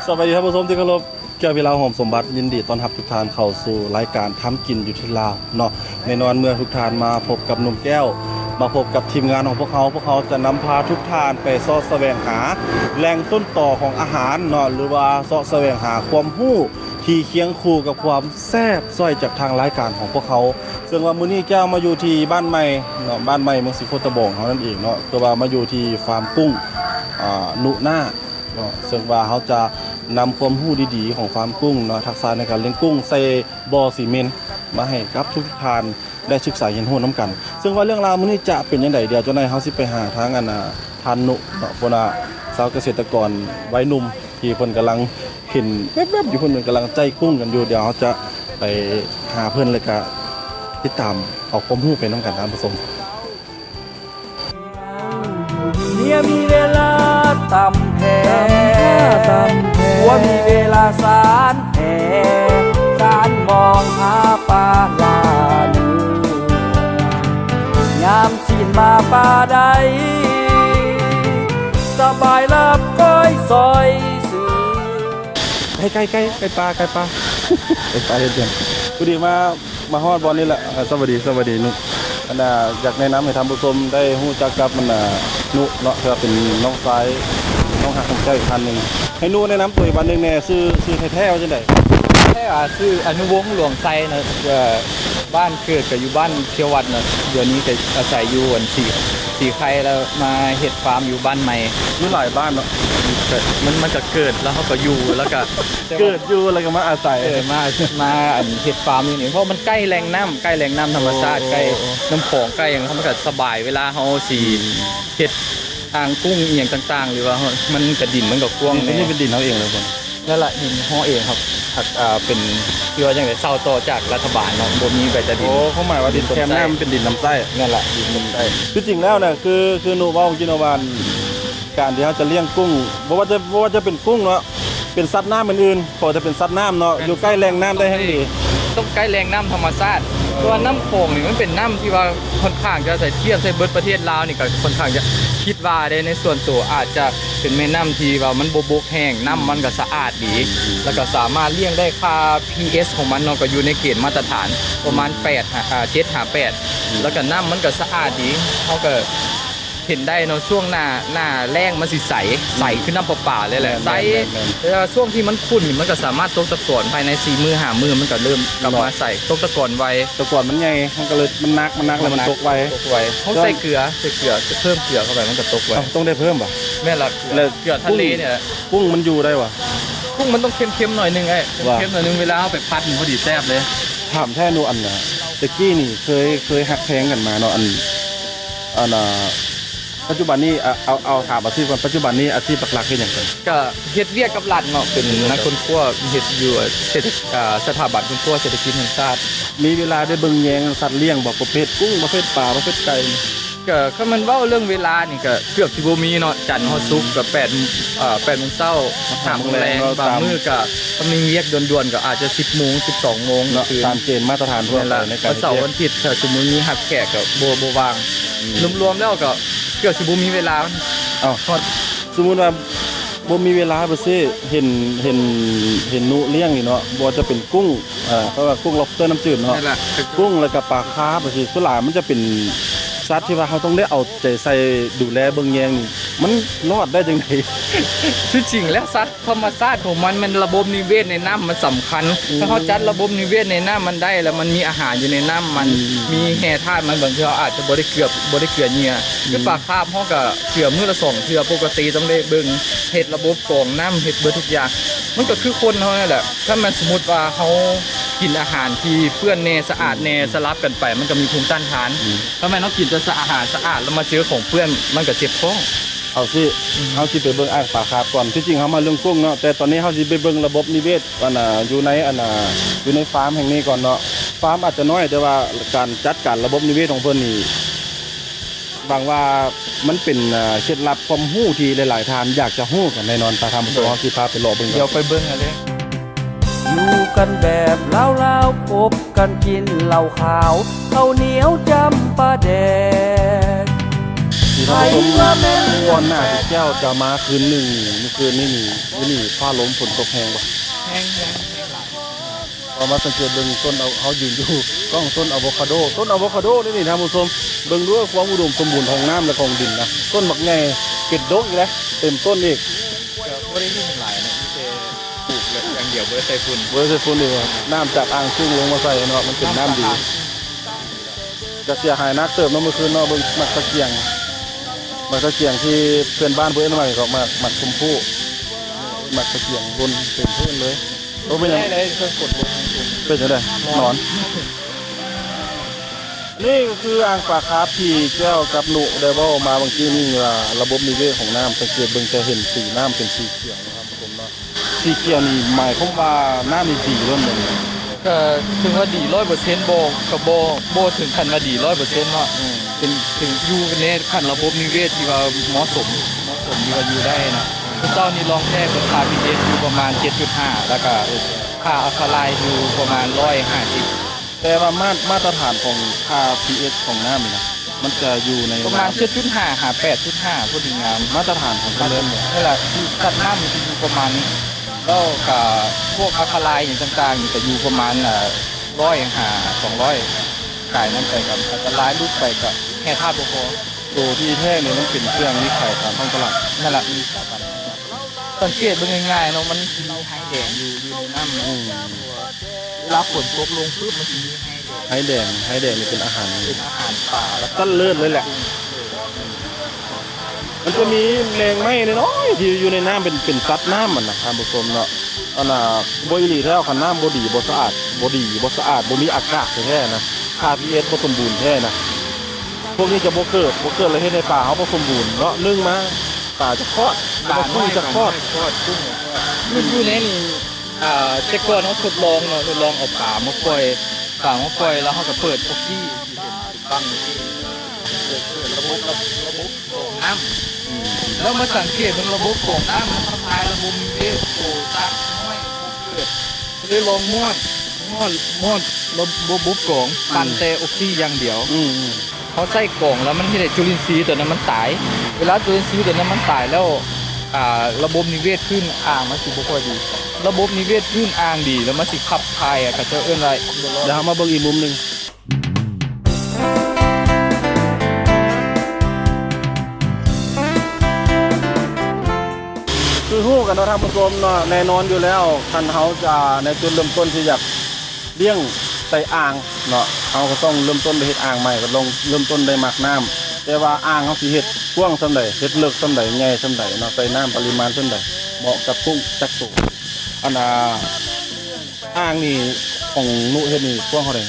ສະບາຍດີທ່ານຜູ້ຊົມທີ່ເຄົາລົບ, ແກ້ວ ວິລາ ຫອມສົມບັດ ຍິນດີຕ້ອນຮັບທຸກທ່ານເຂົ້າສູ່ລາຍການທຳກິນຢູ່ທີ່ລາວເນາະ. ແນ່ນອນເມື່ອທຸກທ່ານມາພົບກັບໜຸ່ມແກ້ວ, ມາພົບກັບທີມງານຂອງພວກເຮົາ, ພວກເຮົາຈະນຳພາທຸກທ່ານໄປເຊາະສະແຫວງຫາແຫຼ່ງຕົ້ນຕໍຂອງອາຫານເນາະ ຫຼືວ່າເຊາະສະແຫວງຫາຄວາມຮູ້ທີ່ຄຽງຄູ່ກັບຄວາມແຊບ ຊ່ອຍຈາກທາງລາຍການຂອງພວກເຮົາ. ເຊິ່ງວ່າມື້ນີ້ແກ້ວມາຢູ່ທີ່ບ້ານໃໝ່ເນາະ, ບ້ານໃໝ່ເມືອງສີໂຄດຕະບອງເຮົານັ້ນເອງເນາະ, ຄືວ່າມາຢູ່ທີ່ຟາມກຸ້ງ ອາ ນຸນາ ເນາະ, ເຊິ່ງວ່າເຮົາຈະນຳຄວາມຮູ້ດີໆຂອງຟາມກຸ້ງເນາະ, ທັກສະໃນການລ້ຽງກຸ້ງໃສ່ບໍ່ຊີເມັນ ມາໃຫ້ກັບທຸກໆທ່ານໄດ້ສຶກສາຮຽນຮູ້ນຳກັນ. ເຊິ່ງວ່າເລື່ອງລາວມື້ນີ້ຈະເປັນຈັ່ງໃດ, ດຽວຈັກໜ້ອຍເຮົາຊິໄປຫາທາງ ອັນ ທ່ານນຸເນາະ, ເພິ່ນວ່າຊາວກະເສດຕະກອນໄວໜຸ່ມທີ່ເພິ່ນກຳລັງເຫັນແວບໆຢູ່, ເພິ່ນກຳລັງໃຈກຸ້ງກັນຢູ່. ດຽວເຮົາຈະໄປຫາເພິ່ນ ແລ້ວກະຕິດຕາມເອົາຄວາມຮູ້ໄປນຳກັນ, ທ່ານຜູ້ຊົມ. ເມຍມີເວລາຕຳແພ ຕຳແພ ຜົວມີເວລາສານແພ ສານມອງຫາປາລາເໜືອ ຍາມຊີ້ນມາປາໄດ້ ສະບາຍລາບກ້ອຍຊອຍຊື່. ໄກ່ ໄກ່ ໄກ່ ໄກ່ປ່າ ໄກ່ປ່າ ໄກ່ປ່າເຮັດຫຍັງ? ພໍດີມາ ມາຮອດບ່ອນນີ້ແຫຼະ. ເອີ ສະບາຍດີ ສະບາຍດີນຸ. ອັນນ່າ ຢາກແນະນຳໃຫ້ທ່ານຜູ້ຊົມໄດ້ຮູ້ຈັກກັບ ອັນນ່າ ນຸເນາະ, ເພື່ອເປັນນ້ອງຊາຍ ນ້ອງຮັກຂອງເຈົ້າອີກທ່ານໜຶ່ງ. ໃຫ້ນຸແນະນຳຕົວອີກບາດໜຶ່ງແດ່, ຊື່ ຊື່ແທ້ໆວ່າຈັ່ງໃດ? ແທ້ວ່າຊື່ອະນຸວົງ ຫຼວງໄຊເນາະ, ເອີ ບ້ານເກີດກໍຢູ່ບ້ານພຽວວັດເນາະ, ດຽວນີ້ກໍອາໄສຢູ່ອັນສີ ສີໄຄ ແລ້ວມາເຮັດຟາມຢູ່ບ້ານໃໝ່. ຢູ່ຫຼາຍບ້ານເນາະ. ກໍມັນ ມັນກໍເກີດ ແລ້ວເຮົາກໍຢູ່ ແລ້ວກໍ ເກີດຢູ່ແລ້ວກໍມາອາໄສ ເອີ ມາ ມາອັນເຮັດຟາມຢູ່ນີ້ ເພາະມັນໃກ້ແຫຼ່ງນ້ຳ ໃກ້ແຫຼ່ງນ້ຳທຳມະຊາດ ໂອ້ ໃກ້ ໂອ້ ນ້ຳຂອງ ໃກ້ຫຍັງ ມັນກໍສະບາຍ ເວລາເຮົາຊິ ອືມ ເຮັດອ່າງກຸ້ງອີ່ຫຍັງຕ່າງໆ ຫຼືວ່າເຮົາ ມັນກະດິນມັນກໍກວ້າງແນ່. ນີ້ເປັນດິນເຮົາເອງເລີຍບໍ່? ນັ້ນລະ ດິນເຮົາເອງ ເຮົາ ເປັນ ຄືວ່າຈັ່ງໃດ ເຊົ່າຕໍ່ຈາກລັດຖະບານເນາະ, ບໍ່ມີໃບຕາດິນ. ໂອ້ ຄວາມໝາຍວ່າດິນແຄມນ້ຳເປັນດິນນຳໃຊ້. ນັ້ນລະ ດິນນຳໃຊ້. ຄືຈິງແລ້ວນະ ຄື ຄືນຸເວົ້າກິນເອົາວ່າ ການທີ່ເຮົາຈະລ້ຽງກຸ້ງ ບໍ່ວ່າຈະ ບໍ່ວ່າຈະເປັນກຸ້ງເນາະ ເປັນສັດນ້ຳອື່ນໆ ຂໍແຕ່ເປັນສັດນ້ຳເນາະ ແມ່ນ ຢູ່ໃກ້ແຫຼ່ງນ້ຳໄດ້ແຮ່ງດີ. ຕ້ອງໃກ້ແຫຼ່ງນ້ຳທຳມະຊາດ ເພາະວ່ານ້ຳຂອງນີ້ມັນເປັນນ້ຳທີ່ວ່າຄ່ອນຂ້າງຈະໃສ່ ທຽບໃສ່ເບິດປະເທດລາວນີ້ກໍຄ່ອນຂ້າງຈະ ຄິດວ່າເດ້ ໃນສ່ວນໂຕອາດຈະເປັນແມ່ນ້ຳທີ່ວ່າມັນບໍ່ບົກແຫ້ງ ນ້ຳມັນກໍສະອາດດີ ແລ້ວກໍສາມາດລ້ຽງໄດ້ ຄ່າ pH ຂອງມັນເນາະ ກໍຢູ່ໃນເກນມາດຕະຖານປະມານແປດ ອ່າ ເຈັດຫາແປດ ແລ້ວກໍນ້ຳມັນກໍສະອາດດີ ເຮົາກໍ ເຫັນໄດ້ເນາະ ຊ່ວງໜ້າ ໜ້າແລ້ງມັນຊິໃສ ໃສຄືນ້ຳປະປາເລີຍແຫຼະ ແມ່ນໆໆ ໃສ. ແຕ່ວ່າຊ່ວງທີ່ມັນຂຸ່ນນີ້ ມັນກໍສາມາດຕົກຕະກອນ ພາຍໃນສີ່ມື້ຫ້າມື້ ມັນກໍເລີ່ມກັບມາໃສ ເນາະ ຕົກຕະກອນໄວ. ຕະກອນມັນໃຫຍ່ ມັນກໍເລີຍ ມັນໜັກ ມັນໜັກ ແລ້ວມັນຕົກໄວ ຕົກໄວ. ເຮົາໃສ່ເກືອ ໃສ່ເກືອ ເພີ່ມເກືອເຂົ້າໄປ ມັນກໍຕົກໄວ. ເອົ້າ ຕ້ອງໄດ້ເພີ່ມບໍ່? ແມ່ນລະ ເກືອ ເກືອທະເລນີ້ແຫຼະ. ກຸ້ງມັນຢູ່ໄດ້ຫວາ? ກຸ້ງມັນຕ້ອງເຄັມໆໜ້ອຍໜຶ່ງ ເອີ ເຄັມໆໜ້ອຍໜຶ່ງ ເວລາເຮົາໄປຜັດມັນພໍດີແຊບເລີຍ. ຖາມແທ້ໜູ ອັນນ່າ ແຕ່ກີ້ນີ້ເຄີຍ ເຄີຍຮັກແພງກັນມາເນາະ ອັນ ອັນນ່າ ປັດຈຸບັນນີ້ ເອົາ ເອົາ ເອົາຖາມອາຊີບກ່ອນ ປັດຈຸບັນນີ້ອາຊີບຫຼັກໆເຮັດຫຍັງກັນ? ກະເຮັດວຽກກັບລັດເນາະ ເປັນນັກຄົ້ນຄວ້າ ເຮັດຢູ່ເສດຖະ ສະຖາບັນຄົ້ນຄວ້າເສດຖະກິດແຫ່ງຊາດ. ມີເວລາໄດ້ເບິ່ງແຍງສັດລ້ຽງບໍ່? ປະເພດກຸ້ງ ປະເພດປາ ປະເພດໄກ່. ກະຄັນແມ່ນເວົ້າເລື່ອງເວລານີ້ກະເກືອບຊິບໍ່ມີເນາະ ຈັນຮອດສຸກກະແປດ ເອີ ແປດໂມງເຊົ້າ ຫ້າໂມງແລງ ບາງມື້ກະ ຖ້າມີວຽກດ່ວນໆ ກໍອາດຈະສິບໂມງ ສິບສອງໂມງເນາະ ຄືຕາມເກນມາດຕະຖານທົ່ວໄປໃນການເຮັດວຽກ. ວັນເສົາວັນທິດ ຖ້າສົມມຸດມີຮັບແຂກກໍບໍ່ ບໍ່ວ່າງ. ອືມ ລວມໆແລ້ວກໍເກືອບຊິບໍ່ມີເວລາ. ເອົ້າ ຮອດ ສົມມຸດວ່າບໍ່ມີເວລາ ບໍ່ຊິເຫັນ ເຫັນ ເຫັນນຸລ້ຽງນີ້ເນາະ ບໍ່ວ່າຈະເປັນກຸ້ງ ເອີ ເຂົາວ່າກຸ້ງ lobster ນ້ຳຈືດເນາະ ແມ່ນລະ ກຸ້ງ ແລ້ວກໍປາຄາບຈັ່ງຊີ້ ສ່ວນຫຼາຍມັນຈະເປັນສັດທີ່ວ່າເຮົາຕ້ອງໄດ້ເອົາໃຈໃສ່ ດູແລເບິ່ງແຍງນີ້ ມັນລອດໄດ້ຈັ່ງໃດ? ທີ່ຈິງແລ້ວສັດ ທຳມະຊາດຂອງມັນ ແມ່ນລະບົບນິເວດໃນນ້ຳມັນສຳຄັນ. ອືມ ຖ້າເຮົາຈັດລະບົບນິເວດໃນນ້ຳມັນໄດ້ ແລ້ວມັນມີອາຫານຢູ່ໃນນ້ຳມັນ ອືມ ມີແຮ່ທາດມັນ ບາງເທື່ອເຮົາອາດຈະບໍ່ໄດ້ເກືອ ບໍ່ໄດ້ເກືອເຫຍື່ອ. ອືມ ຄືປາຄາບເຮົາກໍເກືອມື້ລະສອງເທື່ອ ປົກກະຕິຕ້ອງໄດ້ເບິ່ງ ເຮັດລະບົບກອງນ້ຳ ເຮັດເບິດທຸກຢ່າງ. ມັນກໍຄືຄົນເຮົານັ້ນແຫຼະ ຖ້າແມ່ນສົມມຸດວ່າເຮົາກິນອາຫານທີ່ເປື້ອນແນ່ ສະອາດແນ່ ອືມ ສະຫຼັບກັນໄປ ມັນກໍມີພູມຕ້ານທານ. ອືມ ຖ້າແມ່ນເຮົາກິນແຕ່ສະອາຫານສະອາດ ແລ້ວມາເຈີຂອງເປື້ອນ ມັນກໍເຈັບທ້ອງ. ເອົາຊິ ອືມ ເຮົາຊິໄປເບິ່ງອ່າງປາຄາບກ່ອນ. ທີ່ຈິງເຮົາມາເລື່ອງກຸ້ງເນາະ ແຕ່ຕອນນີ້ເຮົາຊິໄປເບິ່ງລະບົບນິເວດ ອັນນ່າ ຢູ່ໃນ ອັນນ່າ ຢູ່ໃນຟາມແຫ່ງນີ້ກ່ອນເນາະ. ຟາມອາດຈະນ້ອຍ ແຕ່ວ່າການຈັດການລະບົບນິເວດຂອງເພິ່ນນີ້ ຫວັງວ່າມັນເປັນ ເອີ ເຄັດລັບຄວາມຮູ້ທີ່ຫຼາຍໆທ່ານຢາກຈະຮູ້ກັນແນ່ນອນ. ຕາທາງຜູ້ຊົມ ເຮົາຊິພາໄປເລາະເບິ່ງ ດຽວໄປເບິ່ງກັນເລີຍ. ຢູ່ກັນແບບລາວໆ ພົບກັນກິນເຫຼົ້າຂາວ ເຂົ້າໜຽວຈ້ຳປາແດກ. ທ່ານຜູ້ຊົມ ກ່ອນໜ້າທີ່ແກ້ວຈະມາຄືນໜຶ່ງນີ້ ມື້ຄືນນີ້ນີ້ ມື້ນີ້ຟ້າລົມຝົນຕົກແຮງບໍ່? ແຮງ ແຮງ ແຮງຫຼາຍ. ເຮົາມາສັງເກດເບິ່ງຕົ້ນ ເຮົາ ເຮົາຢືນຢູ່ກ້ອງຕົ້ນອາໂວຄາໂດ ຕົ້ນອາໂວຄາໂດນີ້ນີ້ ທ່ານຜູ້ຊົມ ເບິ່ງດູຄວາມອຸດົມສົມບູນຂອງນ້ຳ ແລະ ຂອງດິນນະ ຕົ້ນບັກໃຫຍ່ ເປັດດົກອີກແລ້ວ ເຕັມຕົ້ນອີກ. ກໍບໍ່ໄດ້ເຮັດຫຍັງຫຼາຍເນາະ ມີແຕ່ປູກແລ້ວຢ່າງດຽວ ບໍ່ໄດ້ໃສ່ຝຸ່ນ ບໍ່ໄດ້ໃສ່ຝຸ່ນອີກ. ນ້ຳຈາກອ່າງສູງລົງມາໃສ່ເນາະ ມັນເປັນນ້ຳດີ. ກໍເສຍຫາຍໜັກເຕີບເນາະ ມື້ຄືນເນາະ. ເບິ່ງໝາກຕະກຽງ ໝາກຕະກຽງທີ່ເພື່ອນບ້ານເພິ່ນເອີ້ນວ່າຫຍັງເກາະ ໝາກ ໝາກຊົມພູ້ ໝາກຕະກຽງຫຼົ່ນເຕັມພື້ນເລີຍ. ໂອ້ ເປັນຫຍັງ? ເປັນຈັ່ງໃດ? ນອນ. ນີ້ກໍຄືອ່າງປາຄາບທີ່ແກ້ວກັບນຸໄດ້ເວົ້າມາບາງກີ້ນີ້ວ່າ ລະບົບນິເວດຂອງນ້ຳ ສັງເກດເບິ່ງຈະເຫັນສີນ້ຳເປັນສີຂຽວນະທ່ານຜູ້ຊົມເນາະ. ສີຂຽວນີ້ໝາຍຄວາມວ່ານ້ຳນີ້ດີລ້ວນບໍ່? ກໍເຖິງວ່າດີຮ້ອຍເປີເຊັນບໍ່ ກໍບໍ່ ບໍ່ເຖິງຂັ້ນວ່າດີຮ້ອຍເປີເຊັນເນາະ. ອືມ ເປັນ ເປັນຢູ່ໃນຂັ້ນລະບົບນິເວດທີ່ວ່າເໝາະສົມ ເໝາະສົມທີ່ວ່າຢູ່ໄດ້ເນາະ. ມື້ເຊົ້ານີ້ລອງແທກເບິ່ງຄ່າ pH ຢູ່ປະມານ ເຈັດຈຸດຫ້າ ແລ້ວກໍຄ່າ alkaline ຢູ່ປະມານ ຮ້ອຍຫ້າສິບ. ແຕ່ວ່າມາດ ມາດຕະຖານຂອງຄ່າ pH ຂອງນ້ຳນີ້ນະ ມັນຈະຢູ່ໃນ ປະມານ ເຈັດຈຸດຫ້າ ຫາ ແປດຈຸດຫ້າ ພໍດີງາມ. ມາດຕະຖານຂອງເພິ່ນເລີຍ. ນັ້ນແຫຼະ ທີ່ສັດນ້ຳມັນຈະຢູ່ປະມານນີ້ ແລ້ວກະພວກ alkaline ຫຍັງຕ່າງໆ ນີ້ກະຢູ່ປະມານ ເອີ ຮ້ອຍຫາ ສອງຮ້ອຍ ກາຍນັ້ນໄປ ກໍ alkaline ຫຼຸດໄປ ກໍແຮ່ທາດບໍ່ພໍ. ໂຕທີ່ແທ້ນີ້ມັນເປັນເຄື່ອງມີຂາຍຕາມທ້ອງຕະຫຼາດ. ນັ້ນແຫຼະ ມີຂາຍຕາມ ສັງເກດເບິ່ງງ່າຍໆເນາະ ມັນມີໄຮແດງຢູ່ ຢູ່ໃນນ້ຳ. ອືມ ເວລາຝົນຕົກລົງປຶບ ມັນຊິມີໄຮແດງ ໄຮແດງ ໄຮແດງນີ້ເປັນອາຫານ ເປັນອາຫານປາ ແລ້ວກໍເລີດເລີຍແຫຼະ. ມັນຈະມີແມງໄມ້ນ້ອຍໆທີ່ຢູ່ໃນນ້ຳ ເປັນ ເປັນສັດນ້ຳຫັ້ນນະ ທ່ານຜູ້ຊົມເນາະ. ອັນນ່າ ບໍ່ ອີ່ຫຼີແທ້ ຄັນນ້ຳບໍ່ດີ ບໍ່ສະອາດ ບໍ່ດີ ບໍ່ສະອາດ ບໍ່ມີອາກາດແທ້ໆນະ ຄ່າ pH ບໍ່ສົມບູນແທ້ນະ ພວກນີ້ຈະບໍ່ເກີດ ບໍ່ເກີດ ແລ້ວເຮັດໃຫ້ປາເຮົາບໍ່ສົມບູນເນາະ. ໜຶ່ງມາ ປາຈະຄອດ ປານ້ອຍ ປານ້ອຍຈະຄອດ ຄອດ ກຸ້ງ ຢູ່ ຢູ່ໃນນີ້ ອ່າ ແຕ່ກ່ອນເຮົາທົດລອງເນາະ ທົດລອງເອົາປາມາປ່ອຍ ປາມາປ່ອຍ ແລ້ວເຮົາກໍເປີດອອກຊີ ທີ່ເຫັນຕັ້ງຢູ່ທີ່ ເປີດ ເປີດລະບົບ ລະບົບ ລະບົບກອງນ້ຳ. ອືມ ແລ້ວມາສັງເກດເບິ່ງລະບົບກອງນ້ຳ ມັນທຳລາຍລະບົບນິເວດ ໂຕສັດນ້ອຍບໍ່ເກີດ ກໍເລີຍລອງມ້ອນ ມ້ອນ ມ້ອນລະບົບກອງ ອືມ ປັ່ນແຕ່ອອກຊີຢ່າງດຽວ. ອືມ ເຮົາໃສ່ກອງແລ້ວມັນເຮັດໃຫ້ຈຸລິນຊີໂຕນັ້ນມັນຕາຍ. ເວລາຈຸລິນຊີໂຕນັ້ນມັນຕາຍແລ້ວ ອ່າ ລະບົບນິເວດພື້ນອ່າງມັນຊິບໍ່ຄ່ອຍດີ. ລະບົບນິເວດພື້ນອ່າງດີແລ້ວມັນຊິຂັບຖ່າຍ ເຂົາເຈົ້າເອີ້ນວ່າ ດຽວເຮົາມາເບິ່ງອີກມຸມໜຶ່ງ. ຄືຮູ້ກັນເນາະທ່ານຜູ້ຊົມເນາະ ແນ່ນອນຢູ່ແລ້ວ ຄັນເຮົາຈະ ໃນຈຸດເລີ່ມຕົ້ນທີ່ຢາກ ລ້ຽງໃສ່ອ່າງເນາະ ເຮົາກໍຕ້ອງເລີ່ມຕົ້ນໄດ້ເຮັດອ່າງໃໝ່ ກໍຕ້ອງເລີ່ມຕົ້ນໄດ້ໝາກນ້ຳ. ແຕ່ວ່າອ່າງເຮົາຊິເຮັດກວ້າງສ່ຳໃດ ເຮັດເລິກສ່ຳໃດ ໃຫຍ່ສ່ຳໃດເນາະ ໃສ່ນ້ຳປະລິມານສ່ຳໃດ ເໝາະກັບກຸ້ງຈັກໂຕ? ອັນນ່າ ອ່າງນີ້ຂອງນຸເຮັດນີ້ກວ້າງເທົ່າໃດ?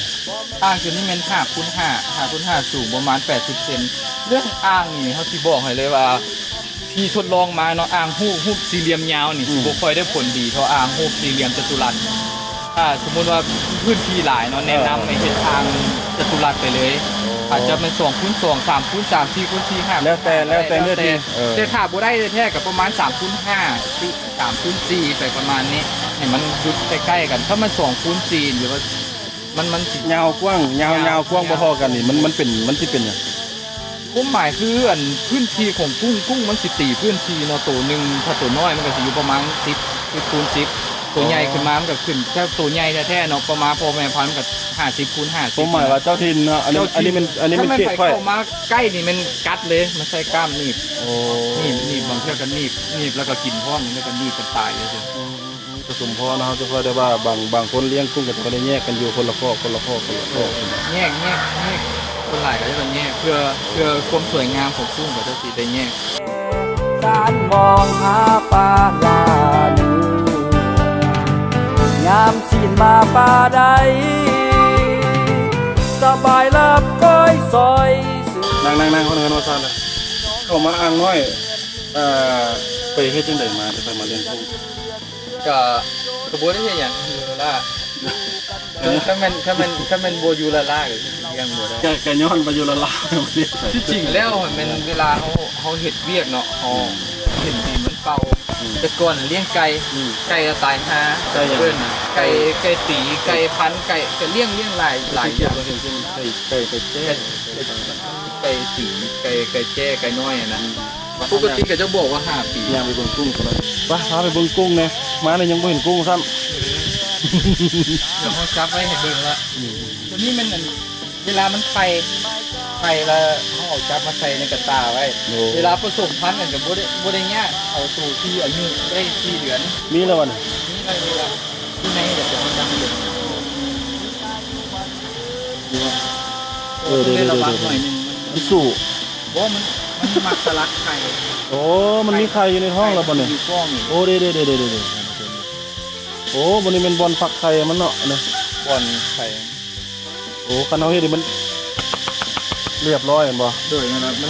ອ່າງຕົວນີ້ແມ່ນຫ້າຄູນຫ້າ ຫ້າຄູນຫ້າ ສູງປະມານແປດສິບເຊັນ. ເລື່ອງອ່າງນີ້ເຮົາຊິບອກໃຫ້ເລີຍວ່າ ທີ່ທົດລອງມາເນາະ ອ່າງຮູບ ຮູບສີ່ຫຼ່ຽມຍາວນີ້ ອືມ ຊິບໍ່ຄ່ອຍໄດ້ຜົນດີເທົ່າອ່າງຮູບສີ່ຫຼ່ຽມຈະຕຸລັດ. ຖ້າສົມມຸດວ່າພື້ນທີ່ຫຼາຍເນາະ ແນະນຳໃຫ້ເຮັດອ່າງຈະຕຸລັດໄປເລີຍ ອາດຈະແມ່ນສອງຄູນສອງ ສາມຄູນສາມ ສີ່ຄູນສີ່ ຫ້າ ແລ້ວແຕ່ ແລ້ວແຕ່ເນື້ອທີ່. ເອີ ແຕ່ຖ້າບໍ່ໄດ້ແທ້ໆກໍປະມານສາມຄູນຫ້າ ສີ່ ສາມຄູນສີ່ ໄປປະມານນີ້ ໃຫ້ມັນຢູ່ໃກ້ໆກັນ. ຖ້າມັນສອງຄູນສີ່ ຫຼືວ່າ ມັນ ມັນຊິຍາວກວ້າງ ຍາວ ຍາວ ຍາວກວ້າງບໍ່ທໍ່ກັນນີ້ ມັນ ມັນເປັນ ມັນຊິເປັນຫຍັງ? ຄວາມໝາຍຄື ອັນ ພື້ນທີ່ຂອງກຸ້ງ ກຸ້ງມັນຊິຕີພື້ນທີ່ເນາະ ໂຕໜຶ່ງ ຖ້າໂຕນ້ອຍມັນກໍຊິຢູ່ປະມານສິບ ສິບຄູນສິບ ໂຕໃຫຍ່ຂຶ້ນມາມັນກໍຂຶ້ນ ຖ້າໂຕໃຫຍ່ແທ້ໆເນາະ ປະມານພໍ່ແມ່ພັນມັນກໍຫ້າສິບຄູນຫ້າສິບ. ຄວາມໝາຍວ່າເຈົ້າຖິ່ນເນາະ ອັນນີ້ ເຈົ້າຖິ່ນ ອັນນີ້ແມ່ນ ອັນນີ້ແມ່ນເຂດຂ້ອຍ. ຖ້າມັນໄປເຂົ້າມາໃກ້ນີ້ແມ່ນກັດເລີຍ ມັນໃຊ້ກ້າມໜີບ. ໂອ້ ໜີບ ໜີບ ບາງເທື່ອກໍໜີບ ໜີບແລ້ວກໍກິນພ້ອມ ແລ້ວກໍໜີບກັນຕາຍເລີຍ. ອືມ ອືມ ອືມ ກໍສົມພໍເນາະ ເຮົາຈະຄ່ອຍໄດ້ວ່າ ບາງ ບາງຄົນລ້ຽງກຸ້ງກໍຈະໄດ້ແຍກກັນຢູ່ຄົນລະຄອກ ຄົນລະຄອກ ຄົນລະຄອກ. ແຍກ ແຍກ ແຍກ ສ່ວນຫຼາຍກໍຈະໄດ້ແຍກ ເພື່ອ ເພື່ອຄວາມສວຍງາມຂອງກຸ້ງກໍຈະຊິໄດ້ແຍກ. ສານມອງຫາປາລານູຍາມຊີ້ນມາປາໄດ້ ສະບາຍລັບກ້ອຍຊອຍ. ນັ່ງ ນັ່ງ ນັ່ງ ຄົນເຮືອນວ່າຊັ້ນລະ ເຂົ້າມາອ່າງນ້ອຍ ເອີ ໄປເຮັດຈັ່ງໃດມາ ຈັ່ງຄ່ອຍມາລ້ຽງກຸ້ງ? ກະ ກະບໍ່ໄດ້ເຮັດຫຍັງ ຢູ່ລະລາ. ເອີ ຄັນແມ່ນ ຄັນແມ່ນ ຄັນແມ່ນບໍ່ຢູ່ລະລາ ກະຊິລ້ຽງບໍ່ໄດ້. ກະ ກະຍ້ອນວ່າຢູ່ລະລາ ທີ່ຈິງແລ້ວຫັ້ນແມ່ນເວລາເຮົາ ເຮົາເຮັດວຽກເນາະ ເຮົາ ອືມ ເຫັນດິນມັນເປົ່າ. ອືມ ແຕ່ກ່ອນລ້ຽງໄກ່ ອືມ ໄກ່ລະຕາຍຫ່າ ໄກ່ຫຍັງ? ເອີ້ນໄກ່ ໄກ່ຕີ ໄກ່ພັນ ໄກ່ ກະລ້ຽງ ລ້ຽງຫຼາຍ ຫຼາຍຢ່າງ. ໄກ່ ໄກ່ ໄກ່ແຈ້ ໄກ່ ໄກ່ ໄກ່ຕີ ໄກ່ ໄກ່ແຈ້ ໄກ່ນ້ອຍຫັ້ນນະ. ປົກກະຕິເຂົາເຈົ້າບອກວ່າຫ້າປີ. ຍ່າງໄປເບິ່ງກຸ້ງຊັ້ນເນາະ. ໄປ ພາໄປເບິ່ງກຸ້ງແດ່. ມານີ້ຍັງບໍ່ເຫັນກຸ້ງຊ້ຳ. ດຽວເຮົາຈັບໄວ້ໃຫ້ເບິ່ງລະ. ອືມ ຕົວນີ້ແມ່ນອັນ ເວລາມັນໄຂ່ ໄຂ່ລະເຮົາເອົາຈັບມາໃສ່ໃນກະຕ່າໄວ້. ໂອ້ ເວລາປະສົມພັນນັ້ນກະບໍ່ໄດ້ ບໍ່ໄດ້ຍາກ. ເອົາໂຕທີ່ອາຍຸໄດ້ສີ່ເດືອນ. ມີແລ້ວວະນີ້? ມີແລ້ວ ມີແລ້ວ. ຢູ່ໃນກະຈະເອົາຈັບເບິ່ງ. ເອີ ເດີໆໆໆ ຕ້ອງໄດ້ລະວັງໜ້ອຍໜຶ່ງ. ອີຊູ. ບໍ່ ມັນ ມັນມັກສະຫຼັກໄຂ່. ໂອ້ ມັນມີໄຂ່ຢູ່ໃນທ້ອງແລ້ວບໍ່ນີ້? ໄຂ່ມັນຢູ່ກ້ອງນີ້. ໂອ້ ເດ້ໆໆໆ. ໂອ້ ບ່ອນນີ້ແມ່ນບ່ອນຟັກໄຂ່ມັນເນາະ ນີ້ ບ່ອນໄຂ່. ໂອ້ ຄັນເຮົາເຮັດໃຫ້ມັນລຽບຮ້ອຍແມ່ນບໍ່? ໂດຍ ແມ່ນລະ ມັນ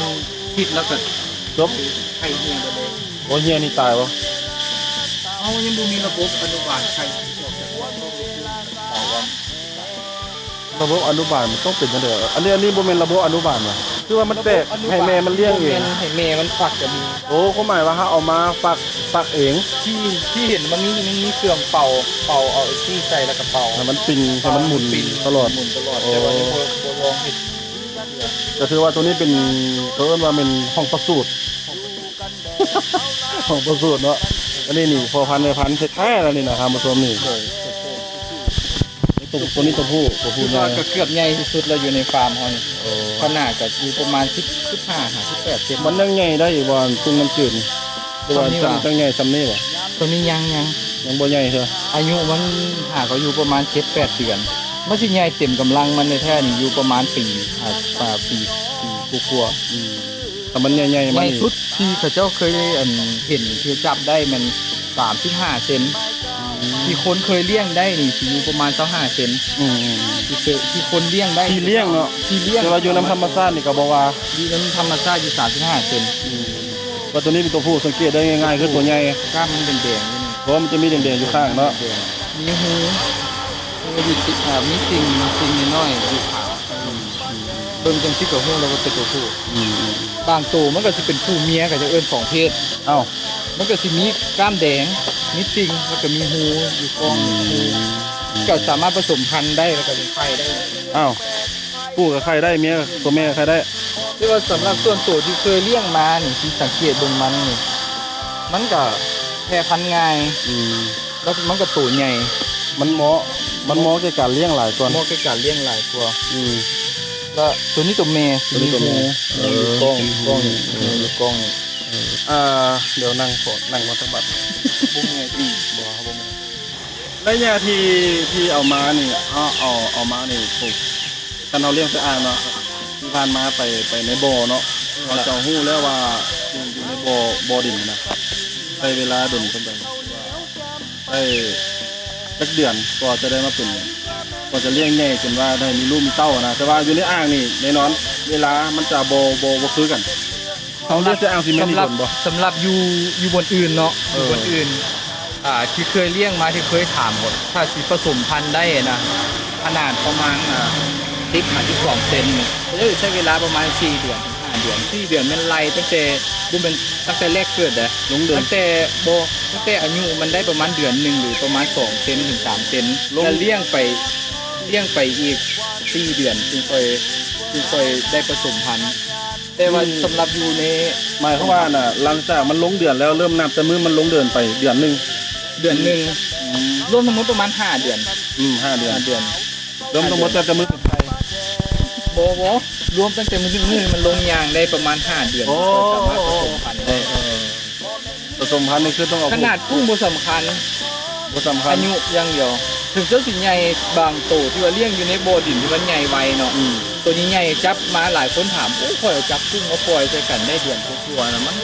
ຕິດແລ້ວກະຈົບ ໄຂ່ເຫ່ຍໄປເລີຍ. ໂອ້ ເຫ່ຍນີ້ຕາຍບໍ່? ເຮົາຍັງບໍ່ມີລະບົບອະນຸບານໄຂ່ອອກຈາກ ລະບົບອະນຸບານມັນຕ້ອງເປັນຈັ່ງໃດ? ອັນນີ້ ອັນນີ້ບໍ່ແມ່ນລະບົບອະນຸບານຫວາ? ຄືວ່າມັນແຕກໃຫ້ແມ່ມັນລ້ຽງເອງ? ບໍ່ແມ່ນໃຫ້ແມ່ມັນຟັກກະມີ. ໂອ້ ຄວາມໝາຍວ່າເຮົາເອົາມາຟັກ ຟັກເອງ? ທີ່ ທີ່ເຫັນມັນມີ ມັນມີເຄື່ອງເປົ່າ ເປົ່າເອົາຊີ້ໃສ່ແລ້ວກະເປົ່າໃຫ້ມັນປິ່ນ ໃຫ້ມັນໝູນ ເປົ່າໃຫ້ມັນປິ່ນຕະຫຼອດ ໝູນຕະຫຼອດ. ໂອ້ ແຕ່ວ່າຍັງບໍ່ ບໍ່ລອງເຮັດ. ກະຖືວ່າໂຕນີ້ເປັນ ເຂົາເອີ້ນວ່າແມ່ນຫ້ອງປະສູດ ຫ້ອງປະສູດເນາະ. ອັນນີ້ນີ້ພໍ່ພັນແມ່ພັນແທ້ໆແລ້ວນີ້ນະ ທ່ານຜູ້ຊົມນີ້. ໂດຍ ໂຕ ໂຕນີ້ໂຕຜູ້ ໂຕຜູ້ໃຫຍ່ ກະເກືອບໃຫຍ່ທີ່ສຸດແລ້ວຢູ່ໃນຟາມເຮົານີ້. ໂອ້ ຂະໜາດກະຢູ່ປະມານສິບ ສິບຫ້າຫາສິບແປດເຊັນ. ມັນຍັງໃຫຍ່ໄດ້ອີກບໍ່ ກຸ້ງນ້ຳຈືດ? ຫຼືວ່າຈະໃຫຍ່ຊ່ຳນີ້ບໍ່? ໂຕນີ້ຍັງ ຍັງ ຍັງບໍ່ໃຫຍ່ເທື່ອ. ອາຍຸມັນຫາກະຢູ່ປະມານເຈັດແປດເດືອນ. ມັນຊິໃຫຍ່ເຕັມກຳລັງມັນແທ້ໆນີ້ຢູ່ປະມານປີ ອາ ປີ ປີກວ່າໆ. ອືມ ຖ້າມັນໃຫຍ່ໆມານີ້ ໃຫຍ່ສຸດທີ່ເຂົາເຈົ້າເຄີຍ ອັນ ເຫັນ ທີ່ຈັບໄດ້ແມ່ນສາມສິບຫ້າເຊັນ. ອືມ ທີ່ຄົນເຄີຍລ້ຽງໄດ້ນີ້ຊິຢູ່ປະມານຊາວຫ້າເຊັນ. ອືມ ທີ່ເຄີຍ ທີ່ຄົນລ້ຽງໄດ້ ທີ່ລ້ຽງເນາະ ທີ່ລ້ຽງ. ແຕ່ວ່າຢູ່ນຳທຳມະຊາດນີ້ກະບໍ່ວ່າ ຢູ່ນຳທຳມະຊາດຢູ່ສາມສິບຫ້າເຊັນ. ອືມ ວ່າໂຕນີ້ເປັນໂຕຜູ້ ສັງເກດໄດ້ງ່າຍໆ ຄືໂຕໃຫຍ່ ກ້າມມັນແດງໆຢູ່ນີ້. ເພາະວ່າມັນຈະມີແດງໆຢູ່ຂ້າງເນາະ. ແດງໆ ມີຮູ ມີຕິ່ງ ອ່າ ມີຕິ່ງ ຕິ່ງນ້ອຍໆຢູ່ຂາ. ອືມ ເບິ່ງຈັ່ງຊີ້ກະຮູ້ແລ້ວວ່າເປັນໂຕຜູ້. ອືມ ບາງໂຕມັນກະຊິເປັນຜູ້ເມຍ ເຂົາເຈົ້າເອີ້ນສອງເພດ. ເອົ້າ ມັນກະຊິມີກ້າມແດງ ມີຕິ່ງ ແລ້ວກະມີຮູຢູ່ກ້ອງ. ອືມ ກະສາມາດປະສົມພັນໄດ້ ແລ້ວກະເປັນໄຂ່ໄດ້. ເອົ້າ ຜູ້ກະໄຂ່ໄດ້ ເມຍ ໂຕແມ່ກະໄຂ່ໄດ້. ແຕ່ວ່າສຳລັບສ່ວນໂຕທີ່ເຄີຍລ້ຽງມານີ້ ທີ່ສັງເກດເບິ່ງມັນນີ້ ມັນກະແຜ່ພັນງ່າຍ. ອືມ ແລ້ວມັນກະໂຕໃຫຍ່ ມັນເໝາະ ມັນເໝາະແກ່ການລ້ຽງຫຼາຍກວ່າ ເໝາະແກ່ການລ້ຽງຫຼາຍກວ່າ. ອືມ ແລ້ວໂຕນີ້ໂຕແມ່ ໂຕນີ້ໂຕແມ່. ເອີ ຢູ່ກ້ອງ ເປັນ ຢູ່ກ້ອງນີ້ ເອີ ຢູ່ກ້ອງນີ້. ເອີ ອ່າ ດຽວນັ່ງຂໍ ນັ່ງກ່ອນຈັກບາດ. ບໍ່ເມື່ອຍຕິ? ບໍ່ ບໍ່ເມື່ອຍ. ໄລຍະທີ່ ທີ່ເອົາມານີ້ ເອົາ ເອົາ ເອົາມານີ້ ໂອ້ ຄັນເຮົາລ້ຽງໃສ່ອ່າງເນາະ ທີ່ຜ່ານມາໄປ ໄປໃນບໍ່ເນາະ ເຮົາຈະຮູ້ແລ້ວວ່າຢູ່ ຢູ່ໃນບໍ່ ບໍ່ດິນນະ ໃຊ້ເວລາດົນປານໃດ? ໄດ້ຈັກເດືອນກວ່າຈະໄດ້ມາເປັນ ກວ່າຈະລ້ຽງໃຫຍ່ຈົນວ່າໄດ້ມີລູກມີເຕົ້ານະ? ແຕ່ວ່າຢູ່ໃນອ່າງນີ້ແນ່ນອນ ເວລາມັນຈະບໍ່ ບໍ່ ບໍ່ຄືກັນ. ເຮົາເຮັດໃສ່ອ່າງຊີເມັນນີ້ດົນບໍ່? ສຳລັບ ຢູ່ ຢູ່ບ່ອນອື່ນເນາະ ເອີ ຢູ່ບ່ອນອື່ນ ອ່າ ທີ່ເຄີຍລ້ຽງມາ ທີ່ເຄີຍຖາມ ຖ້າຊິປະສົມພັນໄດ້ນະ ຂະໜາດປະມານ ອ່າ ສິບຫາສິບສອງເຊັນນີ້ ເອີ ໃຊ້ເວລາປະມານສີ່ເດືອນ ຫ້າເດືອນ. ສີ່ເດືອນແມ່ນໄລ່ຕັ້ງແຕ່ ບໍ່ແມ່ນຕັ້ງແຕ່ແລກເກີດເດ້ ລົງເດືອນ ຕັ້ງແຕ່ບໍ່ ຕັ້ງແຕ່ອາຍຸມັນໄດ້ປະມານເດືອນໜຶ່ງ ຫຼື ປະມານສອງເຊັນເຖິງສາມເຊັນ ລົງ ແລ້ວລ້ຽງໄປ ລ້ຽງໄປອີກສີ່ເດືອນ ຈຶ່ງຄ່ອຍ ຈຶ່ງຄ່ອຍໄດ້ປະສົມພັນ. ແຕ່ວ່າ ອືມ ສຳລັບຢູ່ໃນ ໝາຍຄວາມວ່ານະ ຫຼັງຈາກມັນລົງເດືອນແລ້ວ ເລີ່ມນັບແຕ່ມື້ມັນລົງເດືອນໄປເດືອນໜຶ່ງ ເດືອນໜຶ່ງ ອືມ ລວມທັງໝົດປະມານຫ້າເດືອນ. ອືມ ຫ້າເດືອນ ຫ້າເດືອນ ລວມທັງໝົດ ຫ້າເດືອນ ແຕ່ມື້ສຸດທ້າຍ ບໍ່ ບໍ່ ລວມຕັ້ງແຕ່ມື້ ມື້ມັນລົງຍ່າງໄດ້ປະມານຫ້າເດືອນ ໂອ້ ຈຶ່ງຄ່ອຍສາມາດປະສົມພັນໄດ້. ເອີ ເອີ ປະສົມພັນນີ້ຄືຕ້ອງເອົາ ຂະໜາດກຸ້ງບໍ່ສຳຄັນ ບໍ່ສຳຄັນ ອາຍຸຢ່າງດຽວ. ເຖິງເຈົ້າຊິໃຫຍ່ ບາງໂຕທີ່ວ່າລ້ຽງຢູ່ໃນບໍ່ດິນທີ່ມັນໃຫຍ່ໄວເນາະ ອືມ ໂຕໃຫຍ່ໆ ຈັບມາ ຫຼາຍຄົນຖາມ ໂອ້ ຂ້ອຍເອົາຈັບກຸ້ງມາປ່ອຍໃສ່ກັນໄດ້ເດືອນກວ່າໆນະ ມັນ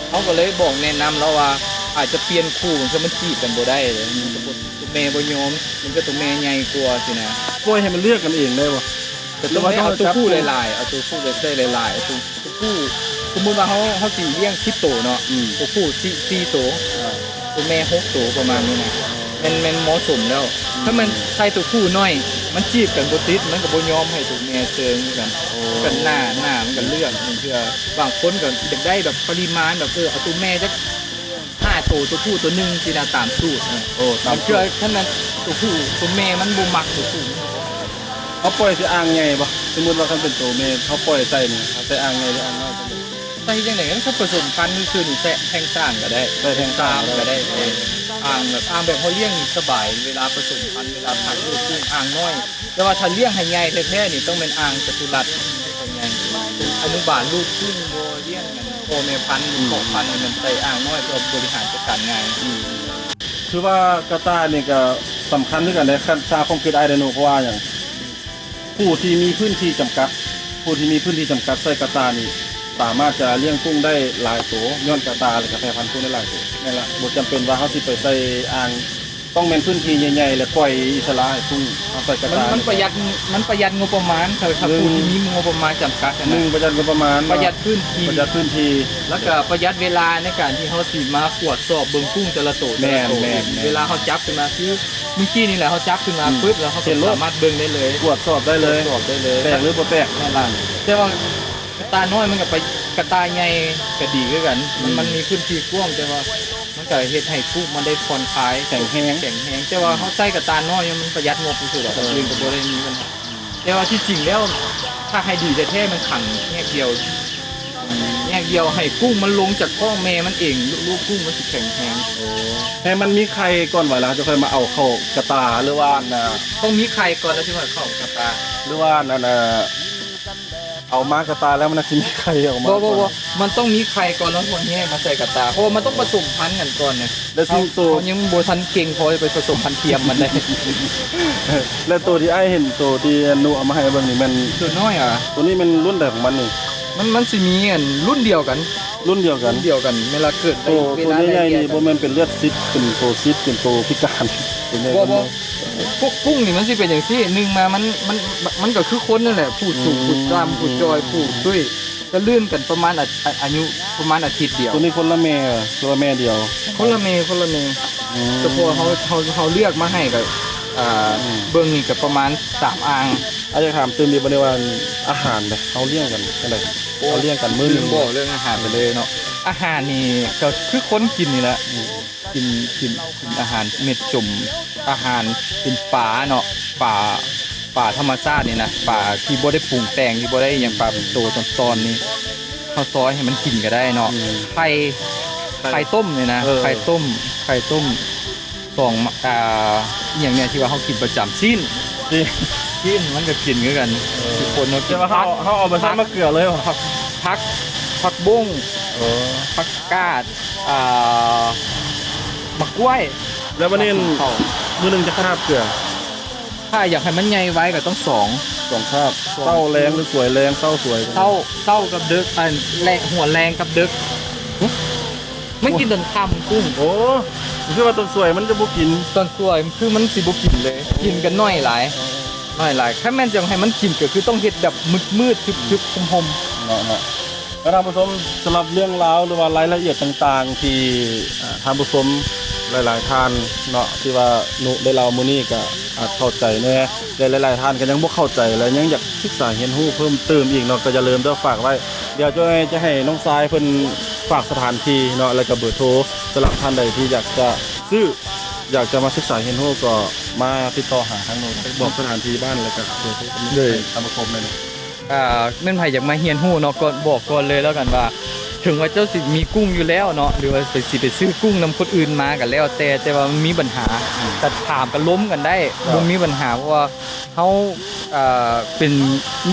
ເຮົາກະເລີຍບອກແນະນຳລາວວ່າ ອາດຈະປ່ຽນຄູ່ ບາງເທື່ອມັນຈີບກັນບໍ່ໄດ້ເດ້ ອືມ ໂຕແມ່ບໍ່ຍອມ ບາງເທື່ອໂຕແມ່ໃຫຍ່ກວ່າຊີ້ນະ. ປ່ອຍໃຫ້ມັນເລືອກກັນເອງໄດ້ບໍ່? ແຕ່ວ່າຕ້ອງເອົາໂຕຜູ້ຫຼາຍໆ ເອົາໂຕຜູ້ໄດ້ຫຼາຍໆ ໂຕ ໂຕຜູ້ ສົມມຸດວ່າເຮົາ ເຮົາຊິລ້ຽງສິບໂຕເນາະ ອືມ ໂຕຜູ້ສີ່ ສີ່ໂຕ ອ່າ ໂຕແມ່ຫົກໂຕ ປະມານນີ້ນະ ແມ່ນ ແມ່ນເໝາະສົມແລ້ວ. ອືມ ຖ້າແມ່ນໃສ່ໂຕຜູ້ນ້ອຍ ມັນຈີບກັນບໍ່ຕິດ ມັນກະບໍ່ຍອມໃຫ້ໂຕແມ່ເຊີງຄືກັນ. ໂອ້ ກັນໜ້າ ໜ້າມັນກະເລືອກ ບາງເທື່ອບາງຄົນກະຢາກໄດ້ແບບປະລິມານແບບ ເອີ ເອົາໂຕແມ່ຈັກຫ້າໂຕ ໂຕຜູ້ໂຕໜຶ່ງຊີ້ນະ ຕາມສູດ. ໂອ້ ຕາມສູດ ບາງເທື່ອຄັນແມ່ນໂຕຜູ້ ໂຕແມ່ມັນບໍ່ມັກໂຕຜູ້ ເຮົາປ່ອຍໃສ່ອ່າງໃຫຍ່ບໍ່? ສົມມຸດວ່າຄັນເປັນໂຕແມ່ ເຮົາປ່ອຍໃສ່ນີ້ ເຮົາໃສ່ອ່າງໃຫຍ່ຫຼືອ່າງນ້ອຍ? ໃສ່ຈັ່ງໃດກໍໄດ້ ຄັນປະສົມພັນຊື່ໆນີ້ ໃສ່ແທ່ງຊ້າງກໍໄດ້ ໃສ່ແທ່ງຊ້າງກໍໄດ້ ອ່າງແບບ ອ່າງແບບເຮົາລ້ຽງນີ້ສະບາຍ ເວລາປະສົມພັນ ເວລາພັກລູກກຸ້ງ ອ່າງນ້ອຍ. ແຕ່ວ່າຖ້າລ້ຽງໃຫ້ໃຫຍ່ແທ້ໆນີ້ ຕ້ອງແມ່ນອ່າງຈະຕຸລັດໃຫຍ່ ອະນຸບານລູກກຸ້ງບໍ່ ລ້ຽງອັນພໍ່ແມ່ພັນ ອືມ ພໍ່ພັນນີ້ ມັນໃສ່ອ່າງນ້ອຍ ເພື່ອບໍລິຫານຈັດການງ່າຍ. ອືມ ຄືວ່າກະຕ່າຍນີ້ກໍສຳຄັນຄືກັນເດ້ ຄັນສາຄວາມຄິດອ້າຍເດ້ເນາະ ເພາະວ່າຫຍັງ ຜູ້ທີ່ມີພື້ນທີ່ຈຳກັດ ຜູ້ທີ່ມີພື້ນທີ່ຈຳກັດໃຊ້ກະຕ່າຍນີ້ ສາມາດຈະລ້ຽງກຸ້ງໄດ້ຫຼາຍໂຕ ຍ້ອນກະຕ່າຍ ແລະກະແພພັນກຸ້ງໄດ້ຫຼາຍໂຕ. ແມ່ນລະ ບໍ່ຈຳເປັນວ່າເຮົາຊິໄປໃສ່ອ່າງ ຕ້ອງແມ່ນພື້ນທີ່ໃຫຍ່ໆ ແລະປ່ອຍອິດສະຫຼະໃຫ້ກຸ້ງ. ເຮົາໃສ່ກະຕ່າຍ ມັນປະຢັດ ມັນປະຢັດງົບປະມານ ຖ້າ ຖ້າຜູ້ທີ່ມີງົບປະມານຈຳກັດຫັ້ນນະ. ໜຶ່ງ ປະຢັດງົບປະມານ ປະຢັດພື້ນທີ່ ປະຢັດພື້ນທີ່ ແລ້ວກໍປະຢັດເວລາໃນການທີ່ເຮົາຊິມາກວດສອບເບິ່ງກຸ້ງແຕ່ລະໂຕ ແຕ່ລະໂຕ. ແມ່ນໆໆ ເວລາເຮົາຈັບຂຶ້ນມາ ຄືມື້ກີ້ນີ້ແຫຼະ ເຮົາຈັບຂຶ້ນມາ ອືມ ປຶບ ແລ້ວເຮົາກໍສາມາດເບິ່ງໄດ້ເລີຍ ກວດສອບໄດ້ເລີຍ ກວດສອບໄດ້ເລີຍ ແຕກຫຼືບໍ່ແຕກ. ແມ່ນລະ ແຕ່ວ່າກະຕ່າຍນ້ອຍມັນກໍໄປ ກະຕ່າຍໃຫຍ່ກໍດີຄືກັນ ອືມ ມັນ ມັນມີພື້ນທີ່ກວ້າງ ແຕ່ວ່າ ມັນກໍເຮັດໃຫ້ກຸ້ງມັນໄດ້ຜ່ອນຄາຍ ແຂງແຮງ ແຂງແຮງ. ແຕ່ວ່າເຮົາໃຊ້ກະຕ່າຍນ້ອຍ ມັນປະຢັດງົບທີ່ສຸດດອກ ເອີ ອື່ນກໍບໍ່ໄດ້ມີບັນຫາ. ແຕ່ວ່າທີ່ຈິງແລ້ວ ຖ້າໃຫ້ດີແທ້ໆ ມັນຂັງແຍກດຽວ ແຍກດຽວ ໃຫ້ກຸ້ງມັນລົງຈາກທ້ອງແມ່ມັນເອງ ລູກກຸ້ງມັນຊິແຂງແຮງ. ໂອ້ ໃຫ້ມັນມີໄຂ່ກ່ອນວ່າ ແລ້ວເຮົາຈະຄ່ອຍມາເອົາເຂົ້າກະຕ່າຍ ຫຼືວ່າອັນນ່າ ຕ້ອງມີໄຂ່ກ່ອນ ແລ້ວຈຶ່ງຄ່ອຍເຂົ້າກະຕ່າຍ ຫຼືວ່າອັນນັ້ນ ເອົາມາກະຕ່າຍແລ້ວມັນຊິມີໄຂ່ອອກມາ. ບໍ່ ບໍ່ ບໍ່ ມັນຕ້ອງມີໄຂ່ກ່ອນ ແລ້ວຄ່ອຍແຍກມາໃສ່ກະຕ່າຍ ເພາະວ່າມັນຕ້ອງປະສົມພັນກັນກ່ອນນະ. ແລ້ວຊິງໂຕ ເຮົາຍັງບໍ່ທັນເກັ່ງພໍໄປປະສົມພັນທຽມມັນໄດ້. ແລ້ວໂຕທີ່ອ້າຍເຫັນ ໂຕທີ່ນຸເອົາມາໃຫ້ເບິ່ງນີ້ແມ່ນ ໂຕນ້ອຍຫວາ? ໂຕນີ້ແມ່ນລຸ້ນໃດຂອງມັນນີ້? ມັນ ມັນຊິມີອັນລຸ້ນດຽວກັນ ລຸ້ນດຽວກັນ ລຸ້ນດຽວກັນ ເວລາເກີດ ໂຕ ເວລາໃຫຍ່ໆນີ້ ບໍ່ແມ່ນເປັນເລືອດຊິດ ເປັນໂຕຊິດ ເປັນໂຕພິການ ເປັນຫຍັງ ບໍ່ ບໍ່ ກຸ້ງນີ້ມັນຊິເປັນຈັ່ງຊີ້ ໜຶ່ງມາ ມັນ ມັນ ມັນກໍຄືຄົນນັ້ນແຫຼະ ຜູ້ສູງ ອືມ ຜູ້ຕ່ຳ ຜູ້ຈ່ອຍ ອືມ ຜູ້ຕຸ້ຍ ກໍລື່ນກັນປະມານ ອາ ອາຍຸປະມານອາທິດດຽວ. ໂຕນີ້ຄົນລະແມ່ ຫຼືວ່າແມ່ດຽວ? ຄົນລະແມ່ ຄົນລະແມ່. ອືມ ສະເພາະເຮົາ ເຮົາ ເຮົາເລືອກມາໃຫ້ກໍ ອ່າ ອືມ ເບິ່ງນີ້ກໍປະມານສາມອ່າງ. ອາ ຢາກຖາມຕື່ມອີກບໍ່ນີ້ວ່າ ອາຫານເດ ເຮົາລ້ຽງກັນຈັ່ງໃດ? ໂອ້ ເຮົາລ້ຽງກັນມື້ໜຶ່ງ ລືມບອກເລື່ອງອາຫານໄປເລີຍເນາະ. ອາຫານນີ້ກໍຄືຄົນກິນນີ້ແຫຼະ ອືມ ກິນ ກິນ ກິນອາຫານເມັດສົມ ອາຫານເປັນປາເນາະ ປາ ປາທຳມະຊາດນີ້ນະ ປາທີ່ບໍ່ໄດ້ປຸງແຕ່ງ ທີ່ບໍ່ໄດ້ຫຍັງ ປາເປັນໂຕຕອນໆນີ້ ເຮົາຊອຍໃຫ້ມັນກິນກໍໄດ້ເນາະ. ອືມ ໄຂ່ ໄຂ່ ໄຂ່ຕົ້ມນີ້ນະ ເອີ ໄຂ່ຕົ້ມ ໄຂ່ຕົ້ມ ສອງ ອ່າ ອີ່ຫຍັງແດ່ທີ່ວ່າເຮົາກິນປະຈຳ ຊີ້ນ ຊີ້ນ ຊີ້ນມັນກໍກິນຄືກັນ ເອີ ທຸກຄົນເນາະ. ແຕ່ວ່າເຮົາ ເຮົາເອົາມາໃສ່ໝາກເກືອເລີຍຫວາ? ຜັກ ຜັກບົ້ງ ເອີ ຜັກກາດ ອ່າ ໝາກກ້ວຍ. ແລ້ວບັດນີ້ ມື້ໜຶ່ງຈັກຄາບເກືອ? ຖ້າຢາກໃຫ້ມັນໃຫຍ່ໄວກໍຕ້ອງສອງ ສອງຄາບ ສອງ ເຊົ້າແລງ ຫຼືສວຍແລງ ເຊົ້າສວຍ ເຊົ້າ ເຊົ້າກັບເດິກ ອັນແລງ ຫົວແລງກັບເດິກ. ຫຶ? ມັນກິນຕອນຄ່ຳກຸ້ງ. ໂອ້ ຄືວ່າຕອນສວຍມັນຈະບໍ່ກິນ ຕອນສວຍຄືມັນຊິບໍ່ກິນເລີຍ ກິນກັນໜ້ອຍຫຼາຍ ໜ້ອຍຫຼາຍ. ຄັນແມ່ນຈະໃຫ້ມັນກິນກໍຄືຕ້ອງເຮັດແບບມືດໆ ທຶບໆ ໂຮມໆ ເນາະ ເນາະ. ແລ້ວທ່ານຜູ້ຊົມ ສຳລັບເລື່ອງລາວ ຫຼືວ່າລາຍລະອຽດຕ່າງໆ ທີ່ ເອີ ທ່ານຜູ້ຊົມຫຼາຍໆທ່ານເນາະ ທີ່ວ່ານຸໄດ້ເລົ່າມື້ນີ້ ກໍອາດເຂົ້າໃຈແດ່ ແລະ ຫຼາຍໆທ່ານກໍຍັງບໍ່ເຂົ້າໃຈ ແລະ ຍັງຢາກສຶກສາຮຽນຮູ້ເພີ່ມເຕີມອີກເນາະ ກໍຢ່າລືມເດີ ຝາກໄວ້. ດຽວຈະໃຫ້ ຈະໃຫ້ນ້ອງຊາຍເພິ່ນຝາກສະຖານທີ່ເນາະ ແລ້ວກໍເບີໂທ ສຳລັບທ່ານໃດທີ່ຢາກຈະຊື້ ຢາກຈະມາສຶກສາຮຽນຮູ້ ກໍມາຕິດຕໍ່ຫາທາງໂນ້ນ ບອກສະຖານທີ່ບ້ານ ແລ້ວກໍເບີໂທ ເລີຍ ໃຫ້ທ່ານຜູ້ຊົມໄດ້ເນາະ. ອ່າ ແມ່ນໃຜຢາກມາຮຽນຮູ້ເນາະ ກໍບອກກ່ອນເລີຍແລ້ວກັນວ່າ ເຖິງວ່າເຈົ້າຊິມີກຸ້ງຢູ່ແລ້ວເນາະ ຫຼືວ່າໄປ ຊິໄປຊື້ກຸ້ງນຳຄົນອື່ນມາກໍແລ້ວແຕ່ ແຕ່ວ່າມັນມີບັນຫາ ອືມ ກໍຖາມ ກໍລົມກັນໄດ້ ເຈົ້າ ບໍ່ມີບັນຫາ ເພາະວ່າເຮົາ ເອີ ເປັນ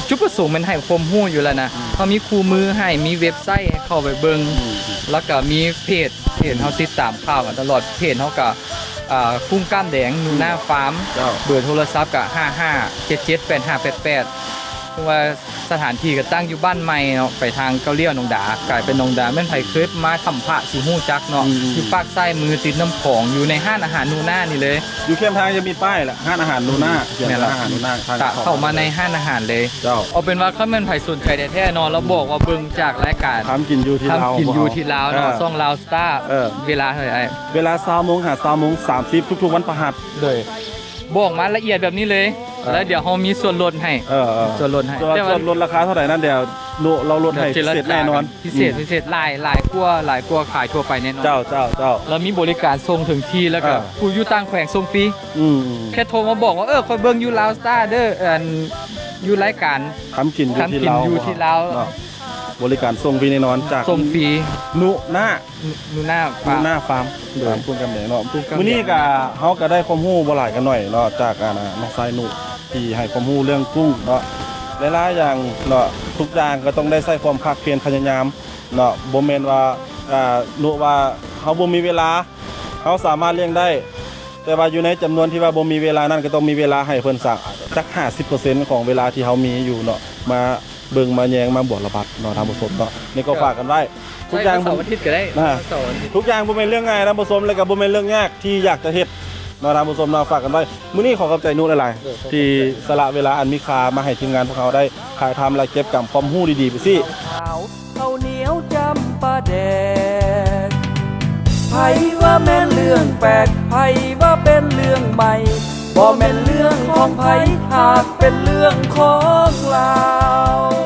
ຈຸດປະສົງແມ່ນໃຫ້ຄວາມຮູ້ຢູ່ແລ້ວນະ ອືມ ເຮົາມີຄູ່ມືໃຫ້ ມີເວັບໄຊໃຫ້ເຂົ້າໄປເບິ່ງ ອືມ ແລ້ວກໍມີເພຈ ເພຈເຮົາຕິດຕາມຂ່າວກັນຕະຫຼອດ ເພຈເຮົາກໍ ອ່າ ກຸ້ງກ້າມແດງ ໜູນາຟາມ ເຈົ້າ ເບີໂທລະສັບກໍ ຫ້າຫ້າເຈັດເຈັດແປດຫ້າແປດແປດ ເພາະວ່າສະຖານທີ່ກໍຕັ້ງຢູ່ບ້ານໃໝ່ເນາະ ໄປທາງເກົ້າລ້ຽວໜອງດາ ກາຍເປັນໜອງດາ ແມ່ນໃຜເຄີຍມາຖ້ຳພະຊິຮູ້ຈັກເນາະ ອືມ ຢູ່ປາກຊ້າຍມືຕິດນ້ຳຂອງ ຢູ່ໃນຮ້ານອາຫານໜູນານີ້ເລີຍ ຢູ່ແຄມທາງຈະມີປ້າຍລະ ຮ້ານອາຫານໜູນາ ອືມ ແມ່ນລະ ຮ້ານອາຫານໜູນາ ທາງເຂົ້າມາໃນຮ້ານອາຫານເລີຍ ເຈົ້າ ເອົາເປັນວ່າຄັນແມ່ນໃຜສົນໃຈແທ້ໆເນາະ ລາວບອກວ່າເບິ່ງຈາກລາຍການ ຄຳກິນຢູ່ທີ່ລາວ ຄຳກິນຢູ່ທີ່ລາວເນາະ ເອີ ຊ່ອງລາວສະຕາ ເອີ ເວລາເທົ່າໃດອ້າຍ? ເວລາຊາວໂມງຫາຊາວໂມງສາມສິບ ທຸກໆວັນພະຫັດ ໂດຍ ບອກມາລະອຽດແບບນີ້ເລີຍ ເອີ ແລ້ວດຽວເຮົາມີສ່ວນລົດໃຫ້ ເອີ ເອີ ສ່ວນລົດໃຫ້ ສ່ວນ ແຕ່ວ່າສ່ວນລົດລາຄາເທົ່າໃດນັ້ນ ດຽວ ໂລ ເຮົາລົດໃຫ້ພິເສດແນ່ນອນ ພິເສດ ອືມ ພິເສດ ຫຼາຍ ຫຼາຍກວ່າ ຫຼາຍກວ່າຂາຍທົ່ວໄປແນ່ນອນ. ເຈົ້າ ເຈົ້າ ເຈົ້າ ແລ້ວມີບໍລິການສົ່ງເຖິງທີ່ ແລ້ວກໍ ເອີ ຜູ້ຢູ່ຕ່າງແຂວງສົ່ງຟຣີ. ອືມ ແຄ່ໂທມາບອກວ່າ ເອີ ຂ້ອຍເບິ່ງຢູ່ລາວສະຕາເດີ ອັນ ຢູ່ລາຍການ ທຳກິນຢູ່ທີ່ລາວ ຢູ່ທີ່ລາວເນາະ. ບໍລິການສົ່ງຟຣີແນ່ນອນ ຈາກ ສົ່ງຟຣີ ນຸນາ ນຸນາຟາມ ນຸນາຟາມ ໂດຍ ຟາມກຸ້ງກຳແໜງເນາະ. ກຸ້ງກຳແໜງ ມື້ນີ້ກະເຮົາກະໄດ້ຄວາມຮູ້ບໍ່ຫຼາຍກະໜ້ອຍເນາະ ຈາກ ອາ ນ້ອງຊາຍນຸທີ່ໃຫ້ຄວາມຮູ້ເລື່ອງກຸ້ງເນາະ ຫຼາຍໆຢ່າງເນາະ. ທຸກຢ່າງກະຕ້ອງໄດ້ໃຊ້ຄວາມພາກພຽນພະຍາຍາມເນາະ ບໍ່ແມ່ນວ່າ ອາ ນຸວ່າເຮົາບໍ່ມີເວລາ ເຮົາສາມາດລ້ຽງໄດ້ ແຕ່ວ່າຢູ່ໃນຈຳນວນທີ່ວ່າບໍ່ມີເວລານັ້ນ ກະຕ້ອງມີເວລາໃຫ້ເພິ່ນສະ ຈັກຫ້າສິບເປີເຊັນຂອງເວລາທີ່ເຮົາມີຢູ່ເນາະ ມາ ເບິ່ງມາແຍງມາບົວລະບັດເນາະ ທ່ານຜູ້ຊົມເນາະ. ນີ້ກໍຝາກກັນໄວ້ ທຸກຢ່າງ ເສົາອາທິດກໍໄດ້ ອ່າ ເສົາອາທິດ ທຸກຢ່າງບໍ່ແມ່ນເລື່ອງງ່າຍ ທ່ານຜູ້ຊົມ ແລະກໍບໍ່ແມ່ນເລື່ອງຍາກທີ່ຢາກຈະເຮັດເນາະ ທ່ານຜູ້ຊົມເນາະ. ຝາກກັນໄວ້ ມື້ນີ້ຂໍຂອບໃຈນຸຫຼາຍໆ ທີ່ສະຫຼະເວລາອັນມີຄ່າມາໃຫ້ທີມງານພວກເຮົາໄດ້ຖ່າຍທຳ ແລະເກັບກຳຄວາມຮູ້ດີໆໄປຊີ້. ເຂົ້າໜຽວຈຳປາແດກ ໃຜວ່າແມ່ນເລື່ອງແປກ ໃຜວ່າເປັນເລື່ອງໃໝ່ ບໍ່ແມ່ນເລື່ອງຂອງໃຜ ຫາກເປັນເລື່ອງຂອງລາວ.